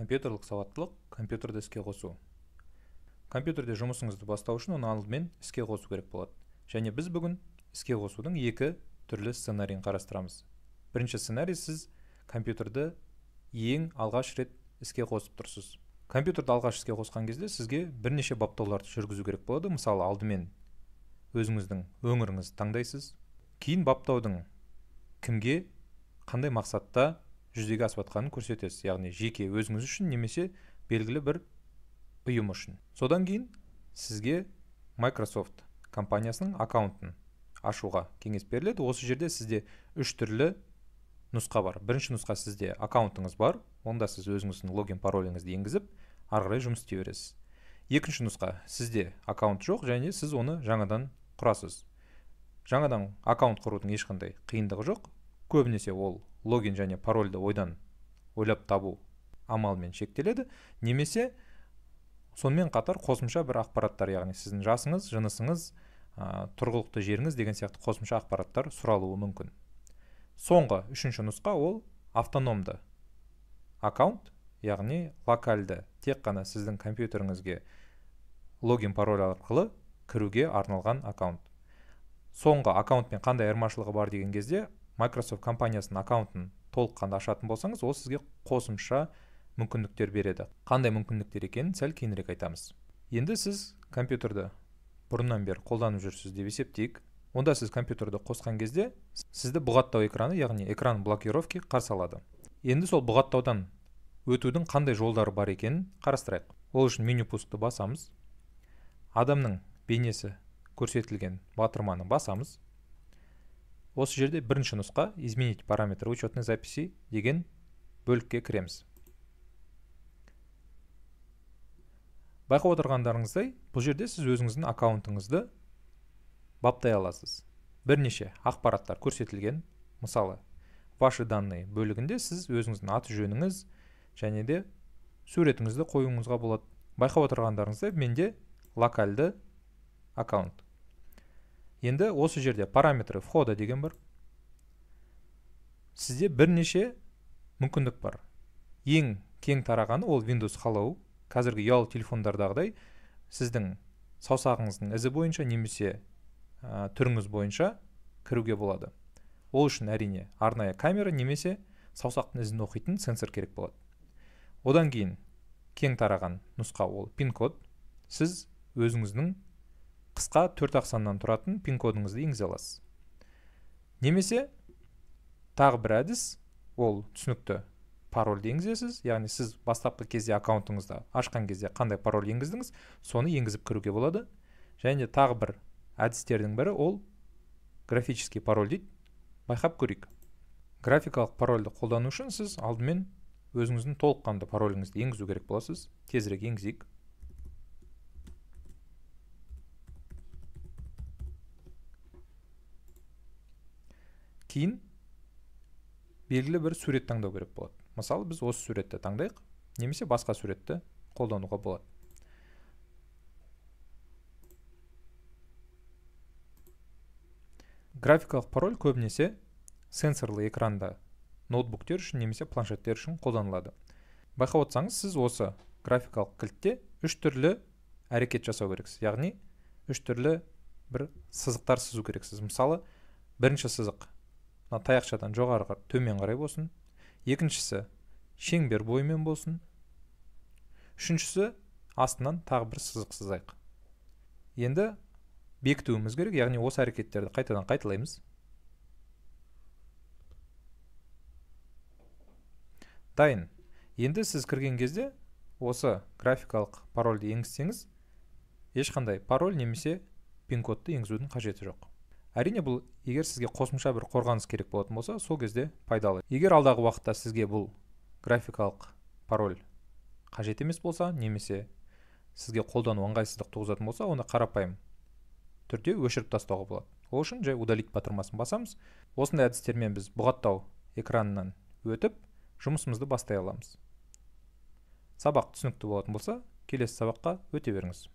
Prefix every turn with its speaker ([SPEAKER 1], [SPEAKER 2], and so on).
[SPEAKER 1] Компьютерлік сауаттылық, компьютерді іске қосу. Компьютерде жұмысыңызды бастау үшін оны алдымен іске қосу керек болады. Және біз бүгін іске қосудың екі түрлі сценарийін қарастырамыз. Бірінші сценарий: сіз компьютерді ең алғаш рет іске қосып тұрсыз. Компьютерді алғаш іске қосқан кезде сізге бірнеше баптауларды жүргізу керек болады. Мысалы, алдымен өзіңіздің өңіріңізді таңдайсыз. Кейін баптаудың кімге, қандай мақсатта жүзеге асып жатқанын көрсетесіз, яғни жеке өзіңіз үшін немесе белгілі бір ұйым үшін. Содан кейін сізге Microsoft компаниясының аккаунтын ашуға кеңес беріледі. Осы жерде сізде үш түрлі нұсқа бар. Бірінші нұсқа: сізде аккаунтыңыз бар, онда сіз өзіңіздің логин пароліңізді енгізіп, ары қарай жұмыс істей бересіз. Екінші нұсқа: сізде аккаунт жоқ және сіз оны жаңадан құрасыз. Жаңадан аккаунт құрудың ешқандай қиындығы жоқ. Көбінесе ол логин және парольді ойдан ойлап табу амалымен шектеледі, немесе сонымен қатар қосымша бір ақпараттар, яғни сіздің жасыңыз, жынысыңыз, тұрғылықты жеріңіз деген сияқты қосымша ақпараттар сұралуы мүмкін. Соңғы үшінші нұсқа ол автономды аккаунт, яғни локальды, тек қана сіздің компьютеріңізге логин пароль арқылы кіруге арналған аккаунт. Соңғы аккаунтпен қандай айырмашылығы бар деген кезде, Microsoft компаниясының аккаунтын толыққанды ашатын болсаңыз, ол сізге қосымша мүмкіндіктер береді. Қандай мүмкіндіктер екенін сәл кейінірек айтамыз. Енді сіз компьютерді бұрыннан бері қолданып жүрсіз деп есептейік. Онда сіз компьютерді қосқан кезде сізді бұғаттау экраны, яғни экран блокировки қарсы алады. Енді сол бұғаттаудан өтудің қандай жолдары бар екенін қарастырайық. Ол үшін меню пускты басамыз. Адамның бейнесі көрсетілген батырманы басамыз. Осы жерде бірінші нұсқа «Изменить параметры учетной записи» деген бөлікке кіреміз. Байқап отырғандарыңыздай, бұл жерде сіз өзіңіздің аккаунтыңызды баптай аласыз. Бірнеше ақпараттар көрсетілген. Мысалы, «Ваши данные» бөлігінде сіз өзіңіздің аты жөніңіз және де суретіңізді қоюыңызға болады. Байқап отырғандарыңыздай, менде локальды аккаунт. Енді осы жерде «Параметры входа» деген бар. Сізде бірнеше мүмкіндік бар. Ең кең тарағаны ол Windows Hello. Қазіргі ұялы телефондардағыдай сіздің саусағыңыздың ізі бойынша немесе түріңіз бойынша кіруге болады. Ол үшін әрине арнайы камера немесе саусақтың ізін оқитын сенсор керек болады. Одан кейін кең тараған нұсқа ол пин-код. Сіз өзіңіздің қысқа 4-ақ саннан тұратын пин-кодыңызды енгізе аласыз. Немесе тағы бір әдіс, ол түсінікті парольді енгізесіз, яғни сіз бастапқы кезде аккаунтыңызды ашқан кезде қандай пароль енгіздіңіз, соны енгізіп кіруге болады. Және тағы бір әдістердің бірі ол графический пароль дейді. Байқап көрейік. Графикалық парольді қолдану үшін сіз алдымен өзіңіздің толыққанды пароліңізді енгізу керек боласыз. Тезірек енгізейік. Кейін белгілі бір сурет таңдау керек болады. Мысалы, біз осы суретті таңдайық, немесе басқа суретті қолдануға болады. Графикалық пароль көбінесе сенсорлы экранда ноутбуктер үшін немесе планшеттер үшін қолданылады. Байқап отырсаңыз, сіз осы графикалық кілтте үш түрлі әрекет жасау керексіз, яғни үш түрлі бір сызықтар сызу керексіз. Мысалы, бірінші сызық мына таяқшадан жоғары төмен қарай болсын, екіншісі шеңбер бойымен болсын, үшіншісі астынан тағы бір сызық сызайық. Енді бекітуіміз керек, яғни осы әрекеттерді қайтадан қайталаймыз. Дайын. Енді сіз кірген кезде осы графикалық парольді енгізсеңіз, ешқандай пароль немесе пин-кодты енгізудің қажеті жоқ. Әрине, бұл егер сізге қосымша бір қорғаныс керек болатын болса, сол кезде пайдалы. Егер алдағы уақытта сізге бұл графикалық пароль қажет емес болса, немесе сізге қолдану ыңғайсыздық туғызатын болса, оны қарапайым түрде өшіріп тастауға болады. Ол үшін жай удалить батырмасын басамыз. Осындай әдістермен біз бұғаттау экранынан өтіп, жұмысымызды бастай аламыз. Сабақ түсінікті болатын болса, келесі сабаққа өте беріңіз.